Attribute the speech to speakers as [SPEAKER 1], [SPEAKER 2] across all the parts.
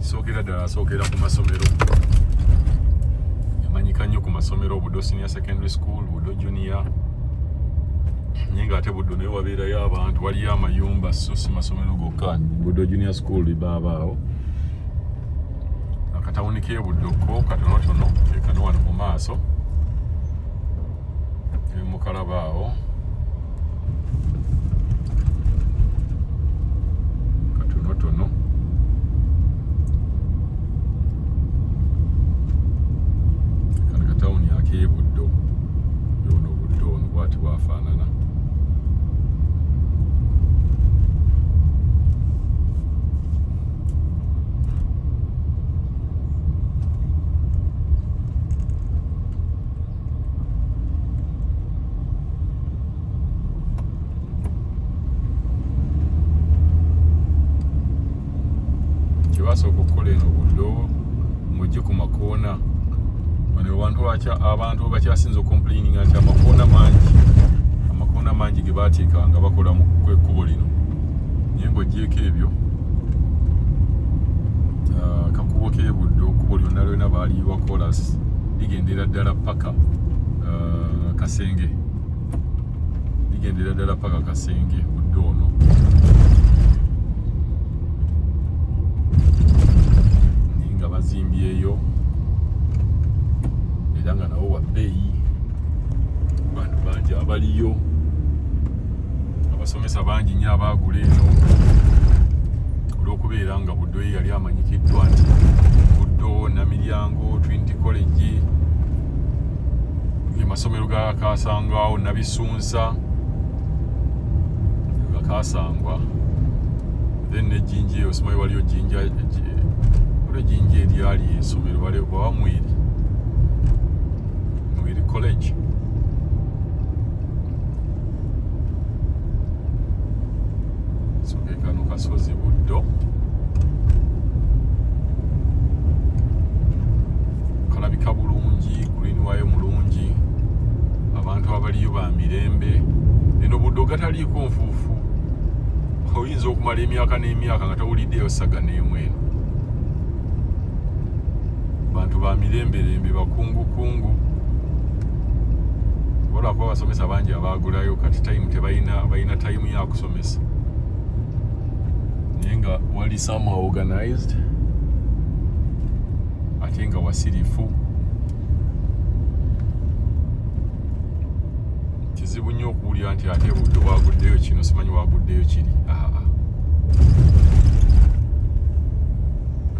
[SPEAKER 1] Ekisookera ddala asookera ku masomero, emanyika nnyo ku masomero, Buddo Senior Secondary School, Buddo Junior, naye ng'ate Buddo naye wabeerayo abantu, waliyo amayumba, so si masomero gokka. Buddo Junior School baabaawo. Akatawuni k'e Buddo ko katonotono kekano wano mu maaso mukalaba awo katonotono. Kano katawuni ak'e Buddo, ono Buddo ono bwati bwafaanana. Kyebasooka okukola eno Buddo, ng'ojje ku makoona wano, abantu bakyasinza okomplaininga nti amakoona mangi, amakoona mangi ge baateeka nga bakola mu kwekkubo lino. Naye ng'ogyeko ebyo, kakubo k'e Buddo, ekkubo lyonna lyonna baaliyiwa kolas, ligendera ddala paka Kasenge, ligendera ddala paka Kasenge Buddo ono. Naye nga bazimbyeyo era nga nawo wa bbeeyi, bantu bangi abaliyo, abasomesa bangi nnyo abaagula eno olw'okubeera nga Buddo ye yali amanyikiddwa nti Buddo, Namiryango, Trinity College, masomero ga Kasangwawo, Nabisunsa gakasangwa, then ne Jinja eyo, simanyi waliyo Jinja, waliyo Jinja eryali essomero baba Mwiri, Mwiri College. So ke kano kasozi Buddo kalabika bulungi, green waayo mulungi, abantu abaliyo ba mirembe. Eno Buddo gataliiko nfuufu, oyinza okumala emyaka n'emyaka nga towuliddeyo saga n'emu eno. Bantu ba miremberembe, bakungukungu, olwakuba abasomesa bangi abaagulayo kati time tebalina, balina time ya kusomesa, naye nga wali somehow organized ate nga wasirifu. Kizibu nnyo okuwulira nti ate Buddo waguddeyo kino, simanyi waguddeyo kiri. Aa,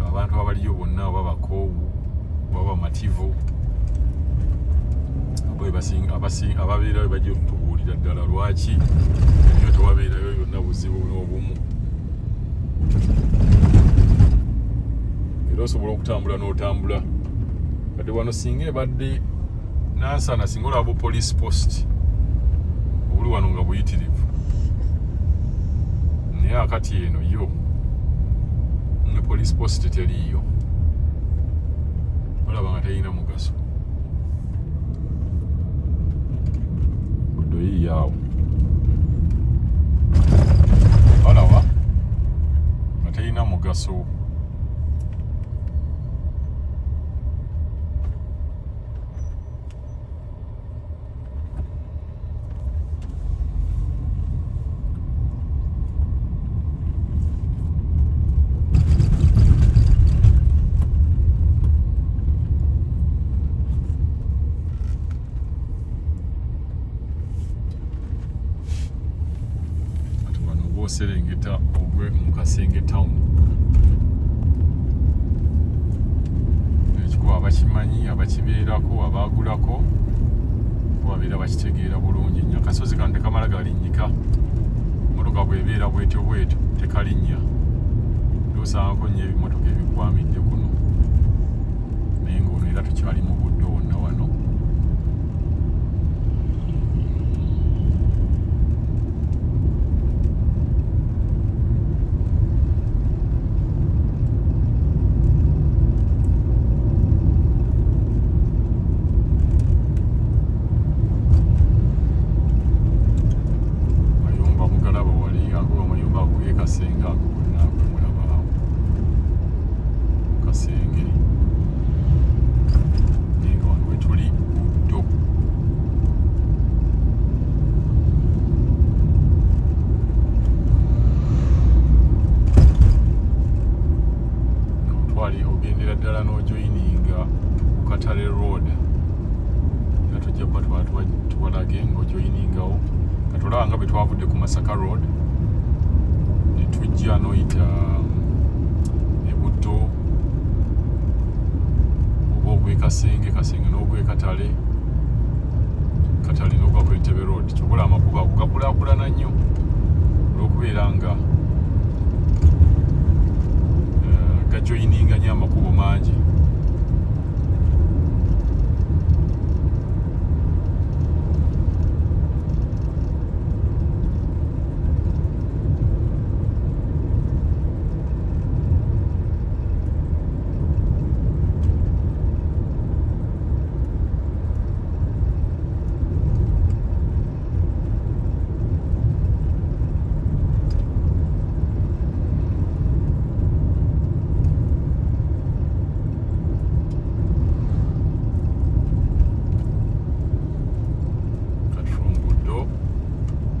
[SPEAKER 1] abantu abaliyo bonna oba bakoowu oba bamativu, ababeerayo bajja okutubuulira ddala lwaki nyo tewabeerayo yonna buzibu n'obumu. Era osobola okutambula n'otambula. Kati wano singa ebadde Nansana, singa olaba bu police post obuli wano nga buyitirivu, naye akati eno yo ne police post teriiyo, olaba nga terina mugaso. Buddo yiiyaawo, olaba nga terina mugaso. Kati wano oba oserengeta ogwe mu Kasenge town. Ekikuba abakimanyi, abakibeerako, abaagulako babeera bakitegeera bulungi nnyo. Akasozi kano tekamala galinnyika, motoka bw'ebeera bwetyo bwetyo tekalinnya, osangako nnyo ebimotoka ebikwamidde kuno. Naye ng'ono era tukyali mu Buddo wonna wano. Mayumba mugalaba wali ago amayumba ago ge Kasenge ago gonna ago mulaba awo. Tubalage ng'ojoyiningawo. Kati olaba nga bwe twavudde ku Masaka Road ne tujja n'oyita ebutto oba ogw'e Kasenge n'ogw'e Katale, Katale n'ogwa ku Entebbe Road. Kyobola amakubo ago gakulaakulana nnyo olw'okubeera nga gajoyininga nnyo amakubo mangi. Kati from Buddo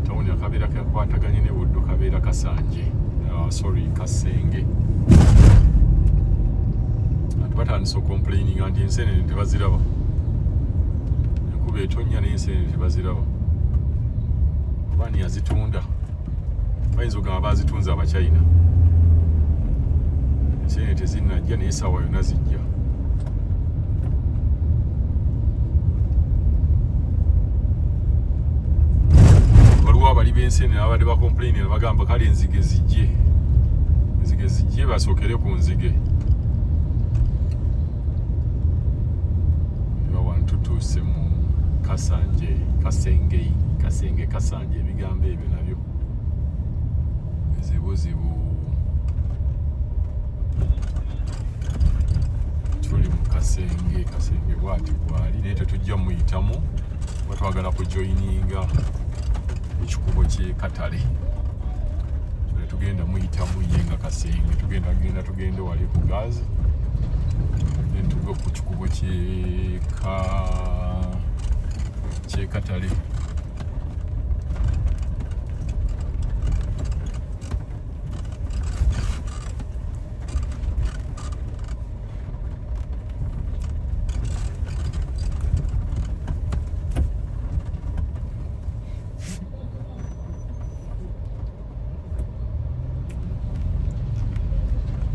[SPEAKER 1] tawuni akabeera kakwataganye ne Buddo kabeera Kasanje, sorry, Kasenge. Abantu batandise okomplaininga nti ensenene tebaziraba, enkuba etonnya n'ensenene tebaziraba. Oba ani yazitunda? Bayinza okugamba bazitunze Abachina. Ensenene tezinnajja, naye essaawa yonna zijja. Waliwo abali b'ensenene abadde bakomplaini nga bagamba kale enzige zijje, enzige zijje, basookere ku nzige. Eba wano tutuuse mu Kasanje, Kasengei, Kasenge, Kasanje, ebigambo ebyo nabyo bizibuzibu. Tuli mu Kasenge, Kasenge bwati bwali, naye tetujja muyitamu kuba twagala kujoyininga ekikubo ky'e Katale. Tugenda muyitamu ye nga Kasenge, tugenda genda tugende wali ku gaazi, then tugwe ku kikubo ky'e Katale.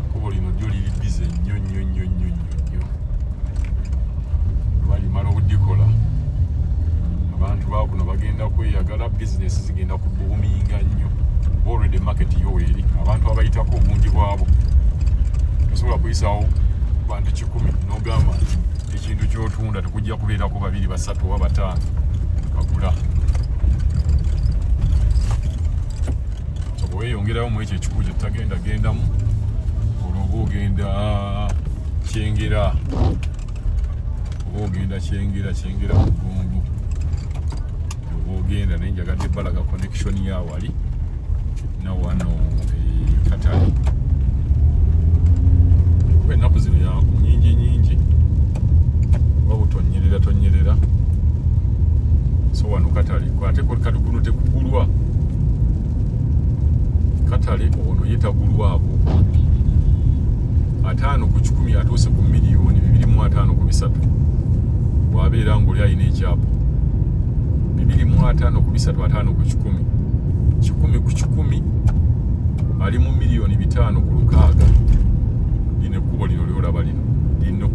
[SPEAKER 1] Ekkubo lino lyo liri busy nnyo nnyo nnyo nnyo nnyo nnyo. Balimala obudikola, abantu bakuno bagenda kweyagala, bizinesi zigenda kubuuminga nnyo. Already market yo weeri, abantu abayitako obungi bwabo tosobola kuyisawo bantu 100 n'ogamba nti ekintu ky'otunda tekujja kubeerako 2, 3 oba 5 bagula. So bwe weeyongerayo mu ekyo ekikubo kye tutagenda gendamu, olwo oba ogenda Kyengera, oba ogenda Kyengera, Kyengera Mugungu oba ogenda. Naye njagadde balaga connection ya wali na wano Katale, kuba ennaku zino ya nyingi nyingi, oba butonyerera tonyerera. So wano Katale ate kati kuno tekugulwa. Katale ono ye tagulwako. 50 ku 100 atuuse ku miliyoni 253 bw'abeera ng'oli alina ekyapa. 253, 50 ku 100, 100 ku 100 ali mu miliyoni 5 ku 6. Lino ekkubo lino lyolaba lino lino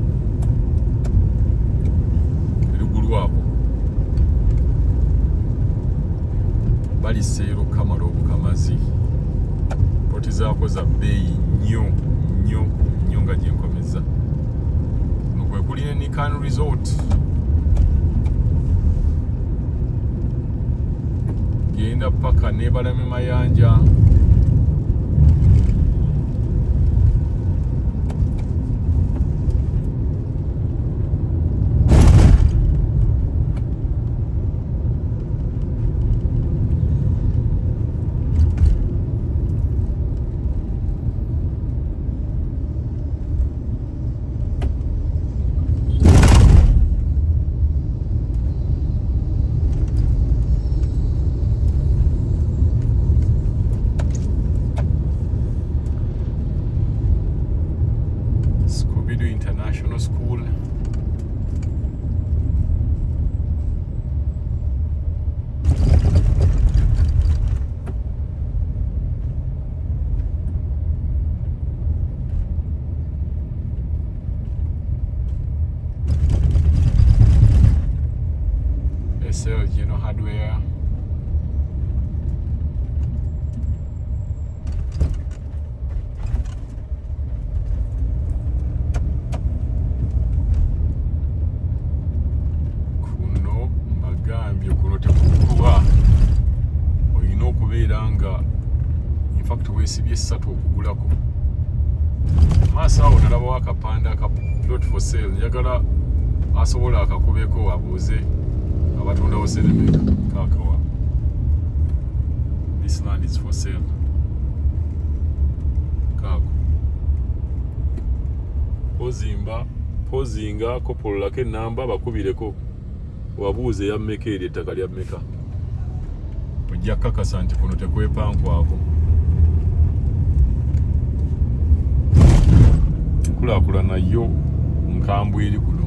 [SPEAKER 1] erigulwako baliseero kamala obukamazi. Poti zaako za bbeeyi nnyo nnyo nnyo nga gyenkomeza. Kuno kwe kuli ne Nican Resort. Genda paka nebalame Mayanja. Sell General Hardware. Kuno mbagambye, kuno tekugulwa, olina okubeera nga infact weesibye essatu okugulako. Maaso awo nalabawo akapande aka plot for sale, njagala asobola akakubeko abuuze abatundawo seremeka kakawa. This land is for sale. Kaako ozimba pozinga kopololako enamba, bakubireko wabuuze ya mmeka, eri ettaka lya mmeka. Ojja kukakasa nti kuno tekwepankwako. Enkulaakulana yo nkambwe eri kuno.